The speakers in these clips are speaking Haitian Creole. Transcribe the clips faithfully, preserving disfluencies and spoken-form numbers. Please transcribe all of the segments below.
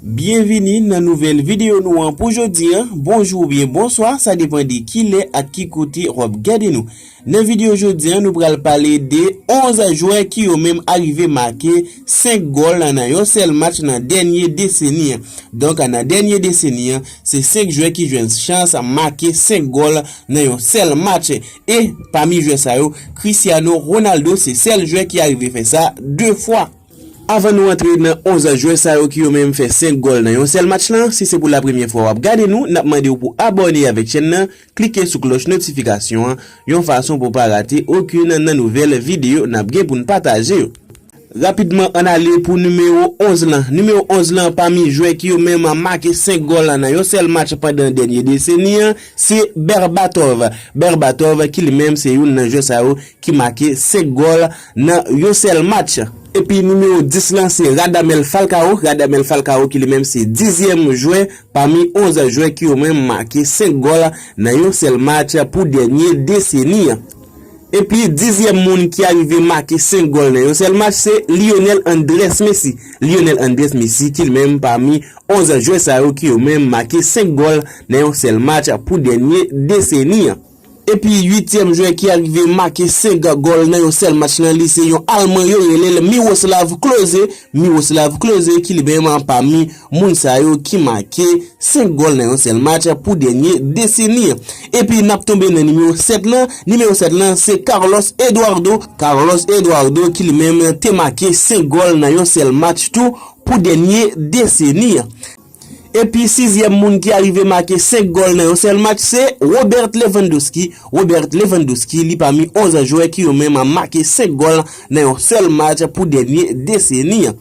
Byenvini nan nouvèl videyo nou an pou jodi an. Bonjou oubyen bonswa, sa depann de ki lè ak ki kote w ap gade nou. Nan videyo jodi an, nou pral pale de onz jwè ki yo menm arive make senk gòl nan yon sèl match nan dènye deseni an. Donk, nan dènye deseni an, se senk jwè ki jwenn chans make senk gòl nan yon sèl match. E pami jwè sa yo, Cristiano Ronaldo se sèl jwè ki arive fè sa de fwa. Avan nou antre nan onz jwè sa yo ki yo menm fè senk gòl nan yon sèl match lan, si se pou la premyè fwa w ap gade nou, n ap mande w pou abòne avèk chèn nan, klike sou klòch notifikasyon an, yon fason pou w pa rate okenn nan nouvèl videyo n ap gen pou n pataje yo. Rapidman, ann ale pou nimewo onz lan. Nimewo onz lan, pami jwè ki yo menm make senk gòl nan yon sèl match pandan dènye deseni an, se Berbatov. Berbatov ki li menm se youn nan jwè sa yo ki make senk gòl nan yon sèl match. Epi nimewo dis lan se Radamel Falcao. Radamel Falcao ki li menm se dizyèm jwè pami onz jwè ki yo menm make senk gòl nan yon sèl match pou dènye deseni an. Epi dizyèm moun ki arive make senk gòl nan yon sèl match se Lionel Andrés Messi. Lionel Andrés Messi ki li menm pami onz jwè sa yo ki yo menm make senk gòl nan yon sèl match pou dènye deseni an. Epi uityèm jwè ki arive make senk gòl nan yon sèl match lan, li se yon Alman yo rele l Miroslav Klose. Miroslav Klose ki li menm pami moun sa yo ki make senk gòl nan yon sèl match pou dènye deseni an. Epi n ap tonbe nan nimewo sèt lan. Nimewo sèt lan se Carlos Eduardo. Carlos Eduardo ki li menm te make senk gòl nan yon sèl match tou pou dènye deseni an. Epi sizyèm moun ki arive make senk gòl nan yon sèl match se Robert Lewandowski. Robert Lewandowski, li pami onz jwè ki yo menm make senk gòl nan yon sèl match pou dènye deseni an.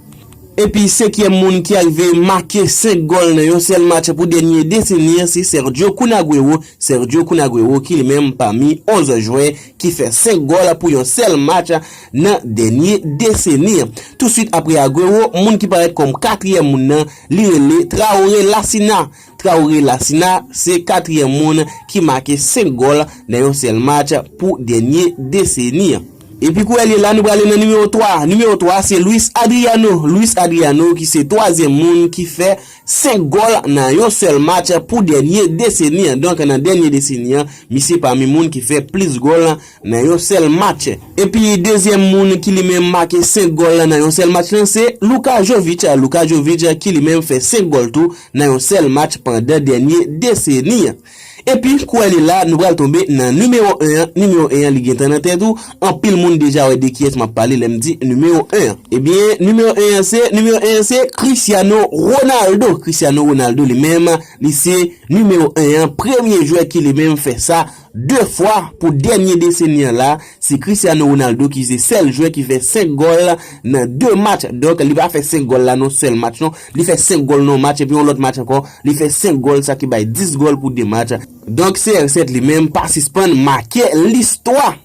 Epi senkyèm moun ki arive make senk gòl nan yon sèl match pou dènye deseni an se Sergio Kun Agüero. Sergio Kun Agüero ki li menm pami onz jwè ki fè senk gòl pou yon sèl match nan dènye deseni an. Touswit apre Agüero, moun ki parèt kòm katriyèm moun nan, li rele Traoré Lassina. Traoré Lassina se katriyèm moun ki make senk gòl nan yon sèl match pou dènye deseni an. Epi kou w ye la, nou prale nan nimewo twa. Nimewo twa se Luis Adriano. Luis Adriano ki se twazyèm moun ki fè senk gòl nan yon sèl match pou dènye deseni an. Donk, nan dènye deseni an, misye pami moun ki fè plis gòl nan yon sèl match. Epi dezyèm moun ki li menm make senk gòl nan yon sèl match lan se Luka Jovic. Luka Jovic ki li menm fè senk gòl tou nan yon sèl match pandan dènye deseni an. Epi kou w ye la, nou pral tonbe nan nimewo en an. Nimewo en an, li gentan nan tèt ou. Anpil moun deja wè de kiyès m ap pale lè m di nimewo en an. Ebyen, nimewo en an se, nimewo en an se Cristiano Ronaldo. Cristiano Ronaldo li menm, li se nimewo en an, premye jwè ki li menm fè sa de fwa pou dènye deseni an la. Se Cristiano Ronaldo ki se sèl jwè ki fè senk gòl nan de match. Donk, li pa fè senk gòl la nan sèl match non. Li fè senk gòl nan yon match epi yon lòt match ankò, li fè senk gòl, sa ki bay dis gòl pou de match. Donk, C R sèt li menm pa sispann make listwa.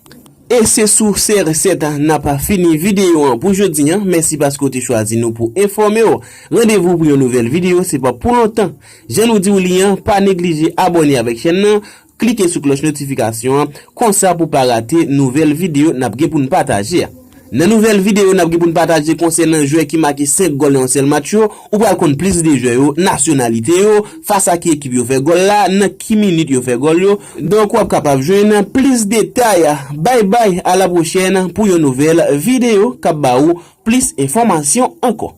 E se sou C R sèt n ap fini videyo an pou jodi an. Mèsi paske w te chwazi nou pou enfòme w. Randevou pou yon nouvèl videyo, se pa pou lontan. Jan nou di w li an, pa neglije abòne avèk chèn nan, klike sou klòch notifikasyon an, konsa pou pa rate nouvèl videyo n ap gen pou n pataje a. Nan nouvèl videyo n ap gen pou n pataje konsènan jwè ki make senk gòl nan yon sèl match yo, ou pral konn plis de jwè yo, nasyonalite yo, fas a ki ekip yo fè gòl la, nan ki minit yo fè gòl yo. Donk w ap kapab jwenn plis detay. Bay bay, a la pwochèn pou yon nouvèl videyo k ap ba ou plis enfòmasyon ankò.